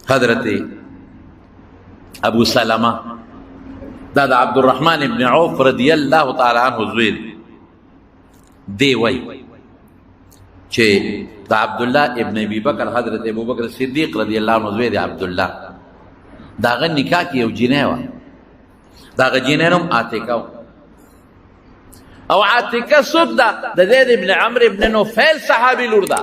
حضرت ابو سلمہ دا د عبدالرحمن ابن عوف رضی الله تعالی عنہ زوی دی وای چې د عبد الله ابن ابي بکر، حضرت ابو بکر صدیق رضی الله عنه زوی دی عبد الله، داغه نکاح کې یو جنې و، داغه جنې نوم عاتکه او عاتکه څوک ده؟ د زید ابن عمرو ابن نفیل صحابي لور ده.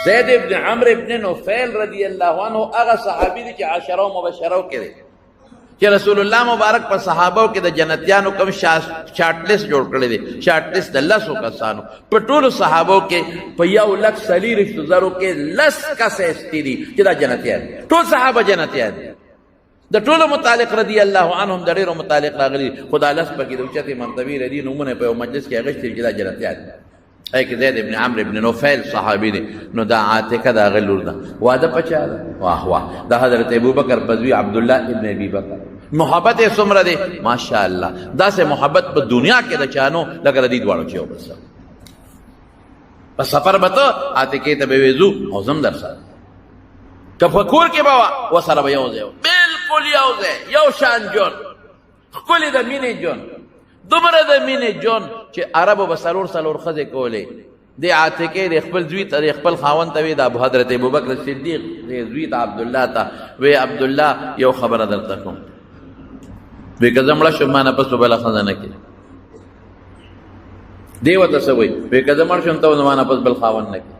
زید ابن عمرو ابن نفیل رضی الله عنه هغه صحابي دی چې عشره مبشره کې دی، چې رسول الله مبارک په صحابو کې د جنتیانو کوم شارټ لیست جوړ کړی دی، شارټ لیست د لسو کسانو په ټولو صحابو کې په 1,40,000 کې 10 کسه ایستي دي چې دا جنتیان دي، ټول صحابه جنتیان دي. د ټولو متعلق رضی الله عنهم د ډېرو متعلق راغلي، خو دا لس پکې د اوچتې مرتبې ردي نومونه په یو مجلس کې اخیستي چې دا جنتیان دي. ای کې زید ابن عمرو ابن نفیل صحابي دی، نو دا عاتکه د هغه لور ده. واده په چا ده؟ واه واه، د حضرت ابوبکر په زوی عبدالله ابن ابي بکر. محبت یې څومره دی، ماشاءالله، داسې محبت په دنیا کې د چانو لکه د دې دواړو چې یو بل سره په سفر به ته عاتکې ته به وې ځو او زم در سره، که په کور کې به وه ورسره به یو ځای، بالکل یو ځای، یو شان ژوند، ښکلې د مینې ژوند، دومره د مینې ژوند چې عربو به څلور څلور ښځې کولې. د عاتکې د خپل زوی ته، د خپل خاوند ته وی، د حضرت ابوبکر صدیق د زوی ته عبدالله ته وی، عبدالله یو خبره درته کوم، وی که زه مړه شم ما نه پس به بله ښځه نه کوې. دی ورته څه وایي؟ وی که زه مړ شم ته به زما نه پس بل خاوند نه کوې.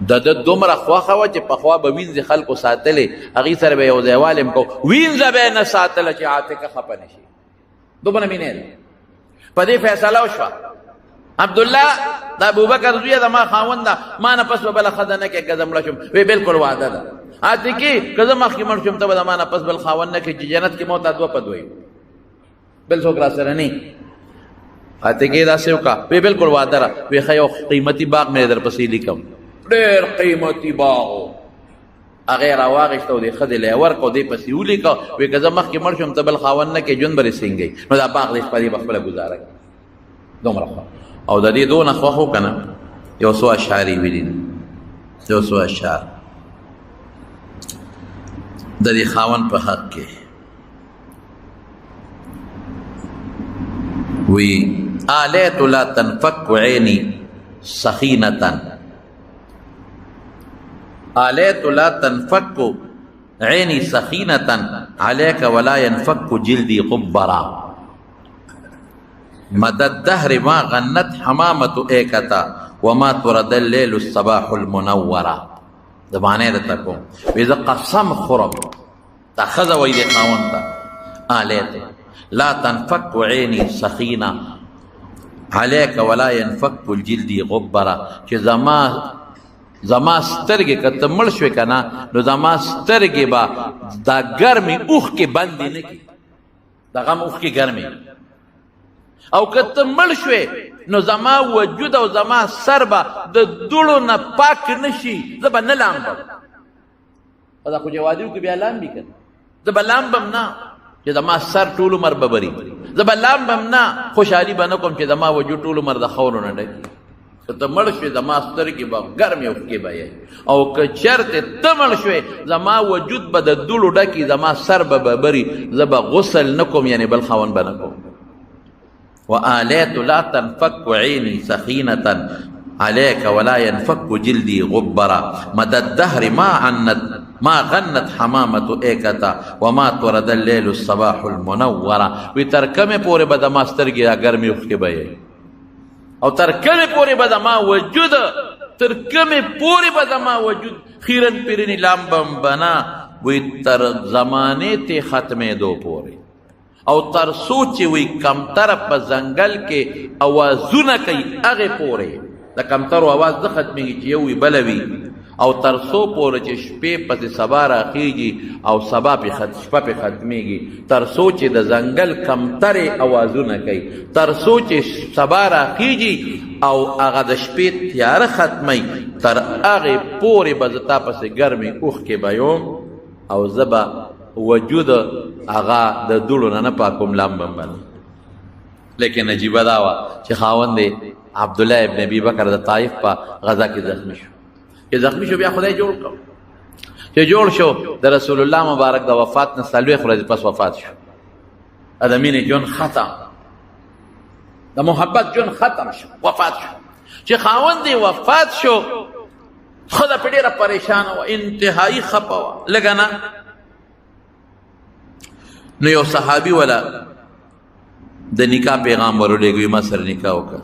د ده دومره خوښه وه چې پخوا به وینځې خلکو ساتلې، هغې سره به یو ځای والی هم کو، وینځه به یې نه ساتله چې عاتکه خفه نه شي، دومره مینه ده. په دې فیصله وشوه، عبدالله د ابوبکر زوی ده، ما خاوند ده، ما نه پس به بله ښځه نه کوې که زه مړه شم. وی بالکل وعده ده عاتکې، که زه مخکې مړ شم ته به د ما نه پس بل خاوند نه کوې، چې جنت کې مو ته دوه په دوه یو، بل څوک را سره نه. عاتکې داسې وکړه، وی بالکل وعده را، وی ښه یو قیمتي باغ مې در پسې لیکم، ډېر قیمتي باغ و، هغه یې راواخیسته او دې ښځې له یې ورکړه او دې پسې ولیکه، وی که زه مخکې مړ شم ته بل خاوند نه کوې، ژوند به دې څنګه وي، نو دا باغ دې په دې به خپله ګزاره کوي. دومره خوښ او د دې دونه خوښ و که نه، یو څو اشعار یې ویلي دي، یو څو اشعار د دې خاوند په حق کې وی، آلیت لا تنفک عینی سخینة، آلیت لا تنفک عینی سخینة علیک ولا ينفک جلدی غبرا، مدى الدهر ما غنت حمامة ایکتا وما ترد الليل الصباح المنورا. د معنی درته کوم، وی زه قسم خورم، دا ښځه وایي د خاوند ته، آلیت لا تنفک عینی سخینه علیک ولا ينفک الجلد غبرا، چې زما سترګې که ته مړ شوې که نه، نو زما سترګې به دا ګرمې اوښکې بندې نه کړي، د غم اوښکې ګرمې، او که ته مړ شوې نو زما وجود او زما سر به د دوړو نه پاک نه شي، زه به نه لامبم. دا خو جوادیو کې بیا لامبي که نه، زه به لامبم نه چې زما سر ټول عمر به بري، زه به لامبم نه، خوشحالي به نه کوم چې زما وجود ټول عمر د خاورو نه ډک. که ته مړ شوې زما سترګې به ګرمې اوښکې به یې، او که چېرته ته مړ شوې زما وجود به د دوړو ډکي، زما سر به ببري، زه به غسل نه کوم، یعنې بل خاوند به نه کوم. وآلیت لا تنفک عیني سخینة عليك ولا ينفك جلدي غبرا، مدى الدهر ما عنت ما غنت حمامة ایکتا وما ترد الليل الصباح المنورا. وی تر کومې پورې به د ما سترګې دا ګرمې اوښکې به یې، او تر کومې پورې به د ما وجود، تر کومې پورې به د ما وجود خیرن پیرنی لامبم بنا، وی تر زمانې ته ختمېدو پورې، او تر څو چې وی کمتر په ځنګل کې اوازونه کوي هغې پورې، د کمترو اواز نه ختمېږي چې یو وي بله وي، او تر څو پورې چې شپې پسې سبا راخیږي او سبا پې شپه پې ختمېږي، تر څو چې د ځنګل کمترې اوازونه کوي، تر څو چې سبا راخیږي او هغه د شپې تیاره ختموي، تر هغې پورې به زه تا پسې ګرمې اوښکې بهیوم او زه به وجود هغه د دوړو نه نه پاکوم، لامبم به نه. لیکن عجیبه دا وه چې خاوند یې عبدالله ابن ابي بکر د طایف په غزا کې زخمی شو، چې زخمی شو بیا خدای جوړ کړ. چې جوړ شو د رسول الله مبارک د وفات نه 40 ورځې پس وفات شو. د مینې ژوند ختم، د محبت ژوند ختم شو، وفات شو. چې خاوند یې وفات شو، ښځه په ډېره پریشانه وه، انتهایي خپه وه لږه نه. نو یو صحابي ولا د نکاح پیغام ورولېږي، ما سره نکاح وکړه.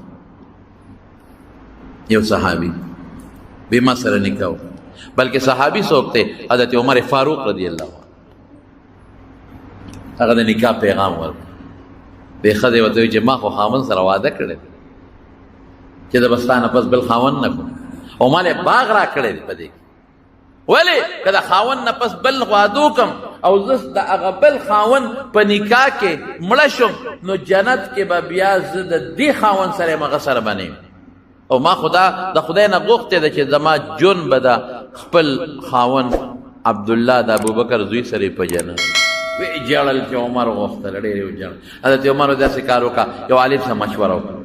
یو صحابي به ما سره نکاح وکړه، بلکې صحابي څوک دی؟ حضرت عمر فاروق رضی الله عنه. هغه د نکاح پیغام ورکړ. دې ښځې ورته وویل چې ما خو خاوند سره واده کړی دی چې د بستانه پس بل خاوند نه کوم، او ما له باغ را کړی دی په دې کې. ولې که د خاوند نه پس بل واده وکړم او زه د هغه بل خاوند په نکاح کې مړه شم، نو جنت کې به بیا زه د دې خاوند سره یم، هغه سره به نه یم. او ما خدا د خدای نه غوښتې ده چې زما ژوند به د خپل خاوند عبدالله د ابوبکر زوی سره په جنت. وی ژړل چې عمر غوښتل، ډېر یې وژړل. حضرت عمر داسې کار وکړه، یو عالم سره مشوره وکړه،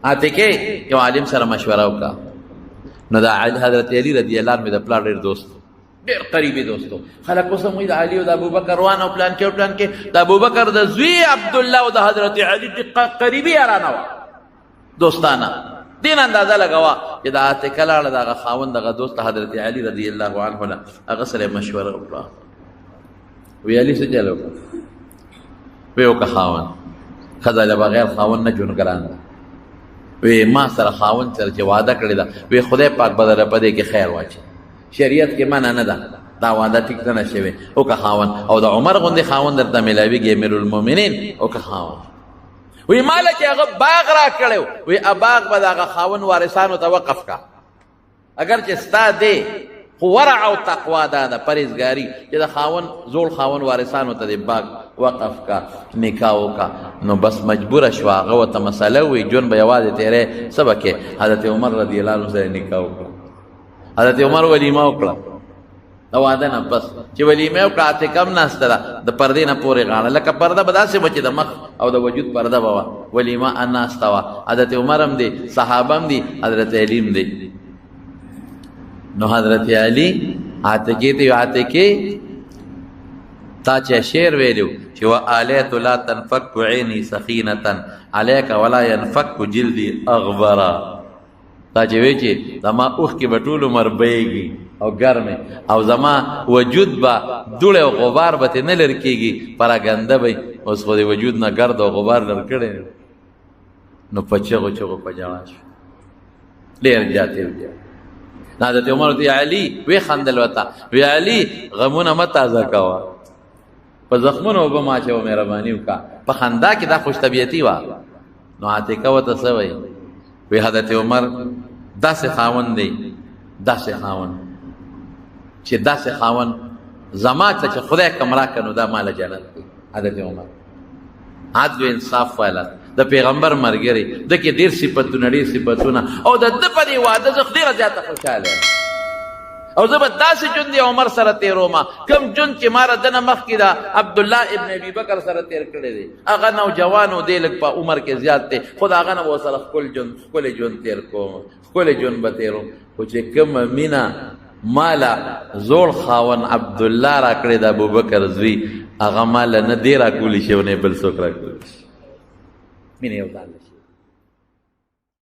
عاتکې یو عالم سره مشوره وکړه. نو دا حضرت علی رضی الله عنه د پلار ډېر دوست، ډېر قریبي دوستو. خلک اوس هم وایي د علي او د ابوبکر روان او پلان کې او پلان کې. د ابوبکر د زوی عبدالله او د حضرت علي قریبي یارانه وه، دوستانه. دین اندازه لګوا چې د عاتکه لاړه د هغه خاوند دغه دوست حضرت علي رضی الله عنه نه هغه سره مشوره وکړه. وی علي څه چل وکړه؟ وی وکړه خاوند، ښځه له بغیر خاوند نه ژوند ګران ده. وی ما سره خاوند سره چې وعده کړې ده، وی خدای پاک به درله په دې کې خیر واچوي، شریعت کې منع نه ده، دا وعده ټیک نه شوې. وکړه خاوند، او د عمر غوندې خاوند درته میلاویږي، امیرالمؤمنین. وکړه خاوند. وی ماله چې هغه باغ را کړی، وی باغ به د هغه خاوند وارثانو ته وقف کا، اگر چې ستا دی، خو ورع او تقوا دا ده، پرهېزګاري چې د خاوند زوړ خاوند وارثانو ته دې باغ وقف کا، نکاح وکا. نو بس مجبوره شوه، هغه ورته مسله ووایي، ژوند به یوازې تېری، څه به کوې؟ حضرت عمر رضی الله عنه سره نکاح وکړه. حضرت عمر ولیمه وکړه د واده نه پس چې ولیمه وکړه، عاتکه هم ناسته ده، د پردې نه پورې غاړه، لکه پرده به داسې وه چې د مخ او د وجود پرده به وه. ولیمه ناسته وه، حضرت عمر هم دی، صحابه هم دي، حضرت علي هم دی. نو حضرت علي عاتکې ته، عاتکې تا چې شعر ویلو چې وآلیت لا تنفک عیني سخینة علیک ولا ینفک جلدي اغبرا، تا چې وی چې زما اوښکې به ټول عمر بهیږي او ګرمې، او زما وجود به دوړی او غبار به ترې نه لرې کېږي، پراګنده به وي. اوس خو دې وجود نه ګرد او غبار لر کړی. نو په چغو چغو په ژړا شو، ډېر زیات یې وژړل. حضرت عمر ته علي وی خندل ورته، وی علي غمونه مه تازه کوه، په زخمونو اوبه مه اچوه، مهرباني وکړه. په خندا کې دا خوش طبیعتي وه. نو عاتکه ورته څه وایي؟ وی حضرت عمر داسې خاوند دی، داسې خاوند چې داسې خاوند زما ته چې خدای کوم راکړه، نو دا مال جنت دی. حضرت عمر عدل و انصاف والا، د پیغمبر مرګري، د کې ډېر صفتونه، ډېر صفتونه، او د ده په دې واده زه ډېره زیاته خوشحاله یم، او زه به داسې ژوند د عمر سره تېروم کوم ژوند چې ما را دنه مخکې د عبدالله ابن ابي بکر سره تېر کړی دی. هغه نوجوان و، دی لږ په عمر کې زیات دی، خو د هغه نه به ورسره ښکل ژوند، ښکلی ژوند تېر کوم، ښکلی ژوند به تېروم. خو چې کومه مینه ماله زوړ خاوند عبدالله راکړې د ابوبکر زوی، هغه ماله نه دی راکولی شي او نه بل څوک راکولی شي. مینه یو ځان شي.